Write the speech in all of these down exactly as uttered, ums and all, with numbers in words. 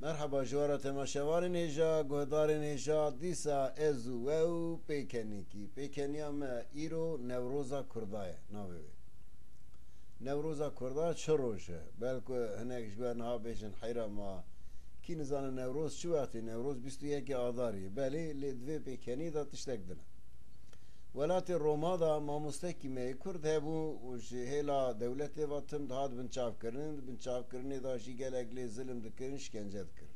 Merheba ji we re temaşevanên hêja, guhdarên hêja, dîsa ez û we û pêkenîkî. Pêkeniya me îro Newroza Kurda ye, navê wê. Newroza Kurda çi roj e? Belku hinek ji we niha bêjin heyra ma kî nizane Newroz çi wextê? Newroz bîst û yekê Adarê ye. Belê, lê di vê pêkeniyê de tiştek din e. Welatê Roma de mamostekî me yê Kurd hebû û ji hêla dewletê ve tim dihat binçavkirin, di binçavkirinê de jî gelek lê zilim dikirin, şikence dikirin.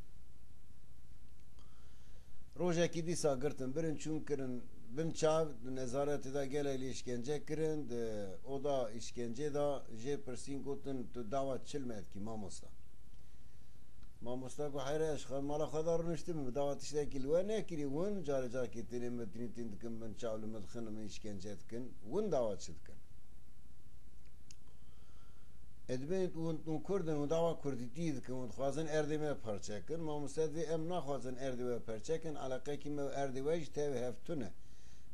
Rojekî dîsa girtin birin, çûn kirin bin çav, di nezaretê de gelek lê îşkence kirin, di oda îşkencê de jê pirsîn, gotin, "Tu dawa çi li me dikî, mamosta?" Mamosta got, "Heyre, ez xwe mala xwe de rûniştibim, dawa tiştekî li we nekirî, win carê carekê têne min tinîtin dikin bin çav, li min dixin, min îşkence dikin, win dawa çi dikin?" Ê dibên hûn, hûn Kurd in, hûn dawa Kurdîtiyê dikin, hûn dixwazin erdê me parçe kin. Mamoste divê, em naxwazin erdê we parçe kin, eleqekî me û erdê we jî tevî hev tune.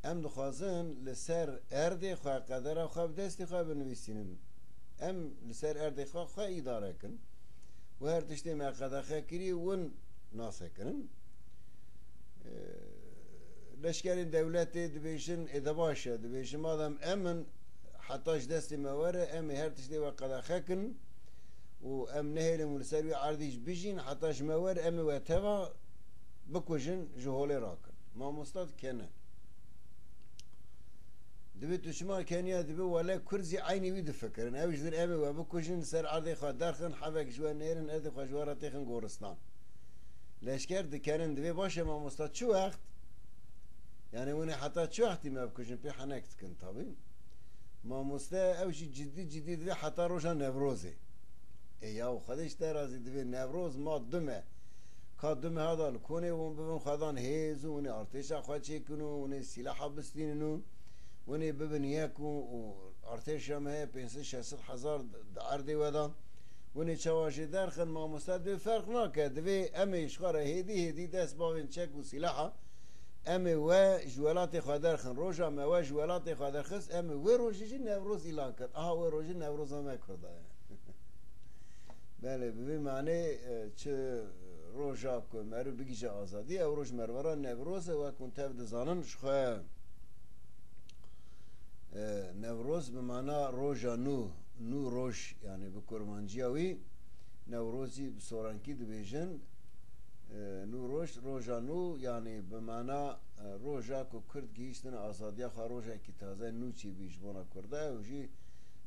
Em dixwazin li ser erdê xwe, qedera xwe bi destê xwe binivîsînin. Em li ser erdê xwe, xwe îdare kin. Û her tiştê me qedexe kirî, win nasekirin. Ee, leşkerên dewletê dibêjin, ê de baş e, dibêjin, madem em in, heta ji destê me were, em ê her tiştê we qedexe kin û em nehêlin û li ser wî erdî jî bijîn, heta ji me wer, em ê we teva bikujin, ji holê rakin. Mamosta dikene. Divê tu çima keniya, divê wele Kurd zî eynî wî difikirin. Ew ji dir em ê we bikujin, li ser erdê xwe derxin, hevek ji we nêrin, erdê xwe ji we re têxin goristan. Leşker dikenin, divê baş e mamosta, çi wext? Yani hûn ê heta çi wextî me bikujin, pê henek dikin tabî. Mamoste ew jî cidî cidî divê heta roja Newrozê. Ê yaw, Xwedê ji te razî, divê Newroz ma du me. Ka du meha da li konê hûn bibin xwedan hêz û hûn ê artêşa xwe çêkin û hûn ê sîlaha bistînin û hûn ê bibin yek û, û artêşa me heye pênc sed şeş sed hezar di erdê we de. Hûn ê çawa jê derxin, mamoste, divê ferq nake. Divê em ê ji xwe re hêdî hêdî dest bavên çek û sîlaha, em ê we ji welatê xwe derxin. Roja me we ji welatê xwe derxist, em ê wê rojê jî Newroz îlan kir. Aha, wê rojê Newroza me Kurda ye. Belê, bi vî manê, e, çi roja ku meriv bigihîje azadî, ew roj mervera Newroz e, wek hûn tev dizanin, ji xwe, e, Newroz bi mana roja nû, nû roj, yani bi kurmanciya wî, Newrozî bi sorankî dibêjin, e, nû roj, roja nû, yani bi mana, e, roja ku Kurd gihîştin azadiya xwe, rojekî taze nû çêbî ji bona Kurda, ew jî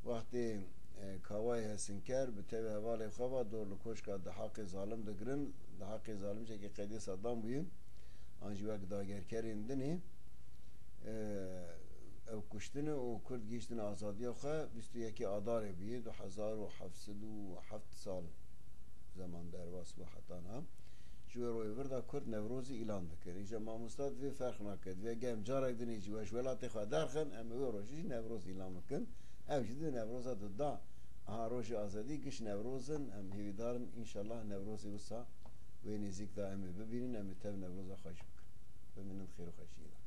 wextê, e, Kawayê Hesinker bi tevî hevalê xwe ve dor li koşka Dihaqê Zalim digirin. Dihaqê Zalim jekê qeydê Sedam bûye. An jî wek dagerkerên din ê. E, ew kuştine û Kurd gihîştine azadiya xwe bîst û yekê Adarê bûye, du hezar û heft sed û heft sal zeman derbas bû heta niha. Ji wê royê vir de Kurd Newrozî îlan dikir. Îja mamosta divê ferq nake. Divê gem carek dinê jî we ji welatê xwe derxin, em ê wê rojê jî Newroz îlan bikin. Ew jî di Newroza di da. Aha rojê azadî giş Newroz in, em hêvîdar in, înşallah Newrozê wisa wê nêzîk de em ê bibînin, em ê tev Newroza xwe jî bikin. Bimînin di xêr û xweşiyê de.